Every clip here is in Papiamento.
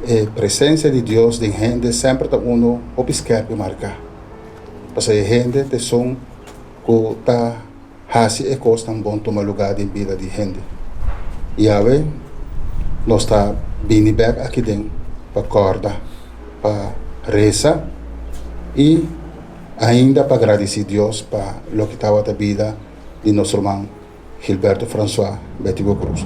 E presencia di Dios den hende semper ta uno hopi skerpi marca. Pasobra e hende ta esun cu ta haci e cosnan bon tuma lugar den bida di hende. Yahweh, nos ta bini bek aki den pa corda, pa reza y ainda pa gradici Dios pa loke tabata bida di nos ruman Gilberto Francois Betico Croes.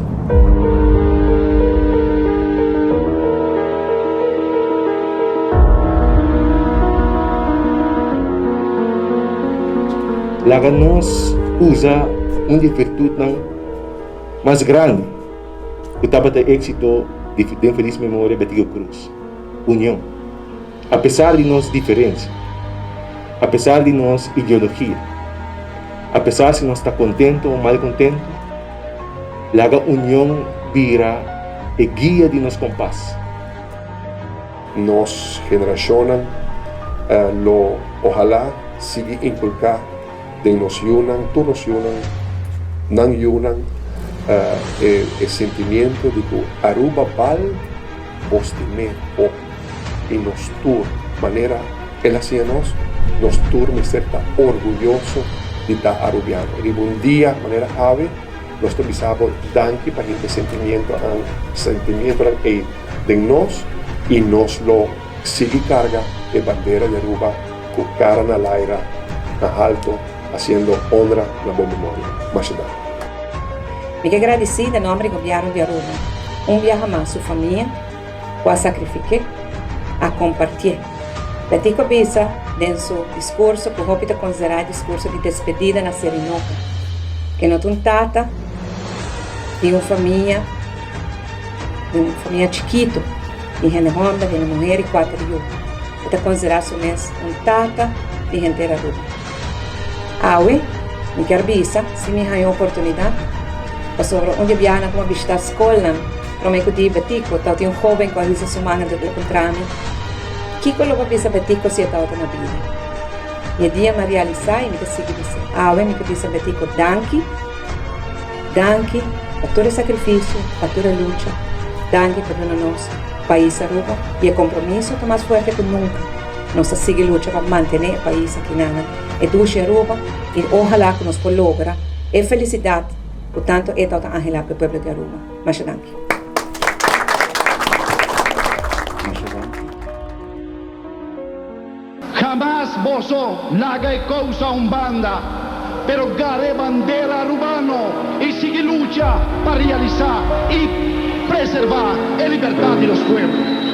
Laga nos usa un di e virtutnan mas grandi ku tabata e éksito di den felis memoria Betico Croes, union. Apesar di nos diferensia, apesar di nos ideologia, apesar si nos ta kontentu o malkontentu, laga union bira e guia di nos kompas. Nos generashonnan lo ohalá sigui inkulká den nos yunan, tur nos yunan, nan yunan, e sentimiento di ku Aruba bal bo stim'é hopi. I nos tur, manera el a siña nos, nos tur mester ta orguyoso di ta Arubiano. Riba un dia manera awe, nos ta bisa bo danki pa hinka e sentimientonan sentimientonan ei den nos i nos lo sigui karga e bandera di Aruba ku kara na laira, na halto, hasiendo honra na bo memoria. Masha danki. Mi ke gradisí den nòmber di Gobièrnu di Aruba un biaha mas su famia, ku a sakrifik'é, a kompartié. Betico a bisa den su diskurso ku hopi ta konsiderá e diskurso di despedida na Serinoka, ke no ta un tata di un famia, di un famia chikitu, di hende hòmber, hende muher i kuater yu. E ta konsiderá su mes un tata di henter Aruba. Awe, mi kier bisa, si mi haña oportunidat, pasobra un di e biahanan ku mi a bishitá skolnan, Promé ku di Betico tabatin un hóben ku a hisa su man anto el a puntra mi, Kiko lo bo bisa Betico si e tabata na bida? I e dia mi a realisá i mi ta sigui bisa, Awe mi ta bisa Betico danki, danki pa tur e sakrifisio, pa tur e lucha, danki pa duna nos pais Aruba i e kompromiso ta mas fuerte ku nunka. Nos ta sigui lucha pa mantené e pais akinanan, e dushi Aruba i ohalá ku nos por logra e felisidat ku tantu e tabata anhelá pa e pueblo di Aruba. Masha danki. Masha danki. Hamas boso laga e kousa un banda, pero gara e bandera Arubano y sigui lucha pa realisa y preserva e libertad di nos pueblo.